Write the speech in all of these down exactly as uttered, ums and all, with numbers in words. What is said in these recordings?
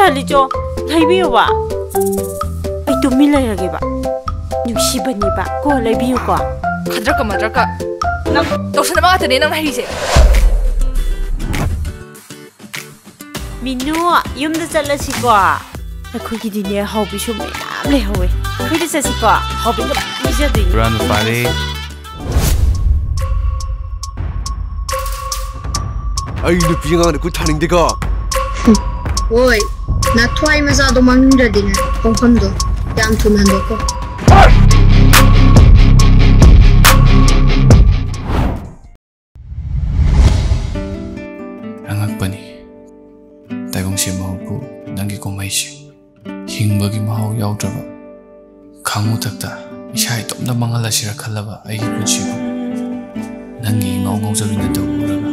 ꯆꯠꯂꯤꯆꯣ, ꯂꯩꯕꯤꯌꯨꯕ꯫ ꯑꯩ ꯇꯨꯃꯤꯟ ꯂꯩꯔꯒꯦꯕ꯫ ꯅꯨꯡꯁꯤꯕꯅꯤꯕ꯫ ꯀꯣ, ꯂꯩꯕꯤꯌꯨꯀꯣ꯫ ꯈꯗ꯭ꯔꯛꯀ ꯃꯗ꯭ꯔꯛꯀ꯫ ꯅꯪ ꯇꯧꯁꯟꯅꯕ ꯉꯥꯛꯇꯅꯦ ꯅꯪꯅ ꯍꯩꯔꯤꯁꯦ꯫ ꯃꯤꯅꯨ, ꯌꯨꯝꯗ ꯆꯠꯂꯁꯤꯀꯣ꯫ ꯑꯩꯈꯣꯏꯒꯤꯗꯤꯅꯦ, ꯍꯥꯎꯕꯤꯁꯨ ꯃꯌꯥꯝ ꯂꯩꯍꯧꯋꯦ꯫ ꯑꯩꯈꯣꯏꯗ ꯆꯠꯁꯤꯀꯣ꯫ ꯍꯥꯎꯕꯤꯒ ꯄꯤꯖꯗꯣꯏꯅꯦ꯫ ꯍꯨꯔꯥꯟꯕ ꯐꯥꯔꯦ꯫ ꯑꯩ ꯅꯨꯄꯤ ꯑꯉꯥꯡꯗ ꯈꯨꯠ ꯊꯥꯅꯤꯡꯗꯦꯀꯣ꯫ ꯍꯣꯏ, ꯅꯊ꯭ꯋꯥꯏ ꯃꯆꯥꯗꯣ ꯃꯥꯡꯅꯤꯡꯗ꯭ꯔꯗꯤꯅꯦ, ꯈꯣꯡꯐꯝꯗꯣ ꯌꯥꯝ ꯊꯨꯅ ꯍꯟꯗꯣꯛꯀꯣ꯫ ꯑꯉꯛꯄꯅꯤ, ꯇꯥꯏꯕꯪ ꯁꯤꯕ ꯃꯍꯨꯠꯄꯨ ꯅꯪꯒꯤ ꯀꯨꯝꯍꯩꯁꯦ꯫ ꯍꯤꯡꯕꯒꯤ ꯃꯍꯥꯎ ꯌꯥꯎꯗ꯭ꯔꯕ, ꯈꯥꯡ ꯃꯊꯛꯇ ꯏꯁꯥ ꯏꯇꯣꯝꯇ ꯃꯥꯡꯍꯜꯂꯁꯤꯔ ꯈꯜꯂꯕ ꯑꯩꯒꯤ ꯄꯨꯟꯁꯤꯕꯨ ꯅꯪꯒꯤ ꯏꯉꯥꯎ ꯉꯥꯎꯖꯕꯤ ꯅꯠꯇꯕ ꯎꯔꯒ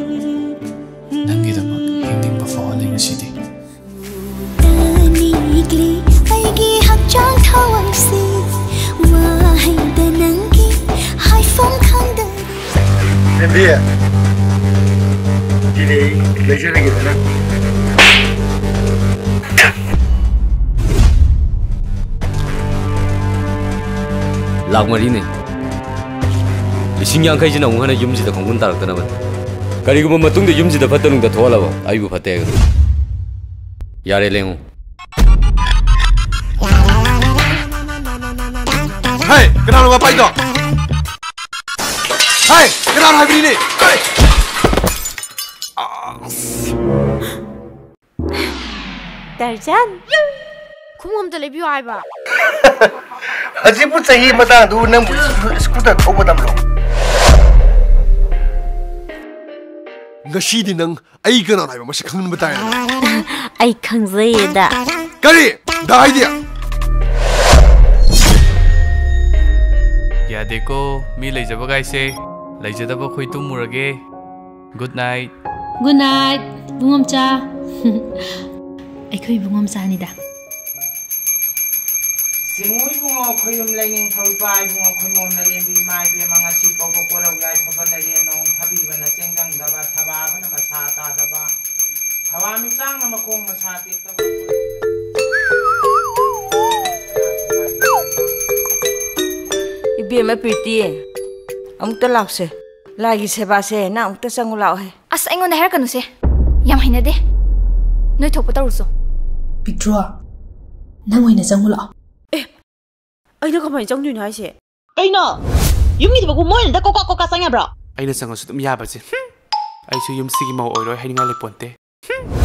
ꯅꯪꯒꯤꯗꯃꯛ ꯍꯤꯡꯅꯤꯡꯕ ꯐꯥꯎꯍꯜꯂꯦ ꯉꯁꯤꯗꯤ꯫ ꯅꯤꯛꯂꯤ ꯑꯩꯒꯤ ꯍꯛꯆꯥꯡ ꯊꯋꯥꯏꯁꯤ, ꯋꯥꯍꯩꯗ ꯅꯪꯒꯤ ꯍꯥꯏꯐꯝ ꯈꯪꯗ ꯕꯦꯝꯕꯤ, ꯁꯤꯗꯤ ꯑꯩ ꯂꯩꯖꯔꯒꯦꯗꯅ꯫ ꯂꯥꯛ ꯃꯔꯤꯅꯦ꯫ ꯂꯤꯁꯤꯡ ꯌꯥꯡꯈꯩꯁꯤꯅ ꯑꯃꯨꯛ ꯍꯟꯅ ꯌꯨꯝꯁꯤꯗ ꯈꯣꯡꯒꯨꯟ ꯇꯥꯔꯛꯇꯅꯕꯅꯤ꯫ ꯀꯔꯤꯒꯨꯝꯕ ꯃꯇꯨꯡꯗ ꯌꯨꯝꯁꯤꯗ ꯐꯠꯇ ꯅꯨꯡꯗ ꯊꯣꯛꯍꯜꯂꯕ ꯑꯩꯕꯨ ꯐꯠꯇꯦ ꯍꯥꯏꯒꯅꯨ꯫ ꯌꯥꯔꯦ ꯂꯦꯡꯉꯨ꯫ ꯍꯦ, ꯀꯅꯥꯅꯣ ꯃꯄꯥꯏꯗꯣ? ꯍꯦ, ꯀꯅꯥꯅꯣ ꯍꯥꯏꯕꯅꯤꯅꯦ? ꯍꯦ! ꯑꯁ! ꯇꯔꯖꯥꯟ! ꯈꯣꯡꯎꯞ ꯑꯝꯇ ꯂꯩꯕꯤꯌꯨ ꯍꯥꯏꯕ꯫ ꯍꯧꯖꯤꯛꯄꯨ ꯆꯍꯤ ꯃꯇꯥꯡꯗꯨ ꯅꯪꯕꯨ ꯁ꯭ꯀꯨꯇꯔ ꯊꯧꯕ ꯇꯝꯂꯣ꯫ ꯉꯁꯤꯗꯤ ꯅꯪ ꯑꯩ ꯀꯅꯥꯅꯣ ꯍꯥꯏꯕ ꯃꯁꯛ ꯈꯪꯍꯟꯕ ꯇꯥꯔꯦ꯫ ꯑꯩ ꯈꯪꯖꯩꯌꯦꯗ꯫ ꯀꯔꯤ? ꯗꯥ ꯍꯥꯏꯗꯤ? ꯌꯥꯗꯦꯀꯣ, ꯃꯤ ꯂꯩꯖꯕ ꯒꯥꯏꯁꯦ꯫ ꯂꯩꯖꯗꯕ ꯑꯩꯈꯣꯏ ꯇꯨꯝꯃꯨꯔꯒꯦ꯫ Good night꯫ Good night, ꯏꯕꯨꯡꯉꯣꯝꯆꯥ꯫ ꯑꯩꯈꯣꯏ ꯏꯕꯨꯡꯉꯣꯝꯆꯥꯅꯤꯗ꯫ ꯁꯤꯡꯉꯨ ꯏꯕꯨꯡꯉꯣ ꯈꯣꯏꯌꯨꯝ ꯂꯩꯅꯤꯡꯊꯧ ꯏꯄꯥ ꯏꯕꯨꯡꯉꯣ ꯈꯣꯏꯃꯣꯝ ꯂꯩꯔꯦꯝꯕꯤ ꯏꯃꯥ ꯏꯕꯦꯝꯃ ꯉꯁꯤ ꯐꯥꯎꯕ ꯀꯣꯔꯧ ꯌꯥꯏꯐꯕ ꯂꯩꯔꯦ ꯅꯣꯡ ꯊꯥꯕꯤꯕꯅ ꯆꯦꯡ ꯆꯪꯗꯕ ꯊꯕꯥꯕꯅ ꯃꯁꯥ ꯇꯥꯗꯕ ꯊꯋꯥꯟꯃꯤꯆꯥꯛꯅ ꯃꯈꯣꯡ ꯃꯁꯥ ꯇꯦꯛꯇꯕ꯫ ꯏꯕꯦꯝꯃ ꯄ꯭ꯔꯤꯇꯤ, ꯑꯃꯨꯛꯇ ꯂꯥꯛꯁꯦ꯫ ꯂꯥꯏꯒꯤ ꯁꯦꯕꯥꯁꯦ ꯅꯪ ꯑꯃꯨꯛꯇ ꯆꯪꯉꯨ ꯂꯥꯛꯑꯣꯍꯦ꯫ ꯑꯁ, ꯑꯩꯉꯣꯟꯗ ꯍꯥꯏꯔꯛꯀꯅꯨꯁꯦ꯫ ꯌꯥꯝ ꯍꯩꯅꯗꯦ꯫ ꯅꯣꯏ ꯊꯣꯛꯄ ꯇꯧꯔꯨꯆꯣ꯫ ꯄꯤꯛꯇ꯭ꯔꯨ, ꯅꯪ ꯑꯣꯏꯅ ꯆꯪꯉꯨ ꯂꯥꯛꯑꯣ꯫ ꯑꯦ, ꯑꯩꯅ ꯀꯃꯥꯏꯅ ꯆꯪꯗꯣꯏꯅꯣ ꯍꯥꯏꯁꯦ? ꯀꯩꯅꯣ? ꯌꯨꯝꯒꯤ ꯊꯕꯛꯄꯨ ꯃꯣꯏꯅꯗ ꯀꯣꯀꯥ ꯀꯣꯀꯥ ꯆꯪ ꯌꯥꯕ꯭ꯔꯣ? ꯑꯩꯅ ꯆꯪꯉꯁꯨ ꯑꯗꯨꯝ ꯌꯥꯕꯁꯦ꯫ ꯍꯨꯝ꯫ ꯑꯩꯁꯨ ꯌꯨꯝꯁꯤꯒꯤ ꯃꯧ ꯑꯣꯏꯔꯣꯏ ꯍꯥꯏꯅꯤꯡꯉꯥꯏ ꯂꯩꯄꯣꯟꯇꯦ꯫ ꯍꯨꯝ꯫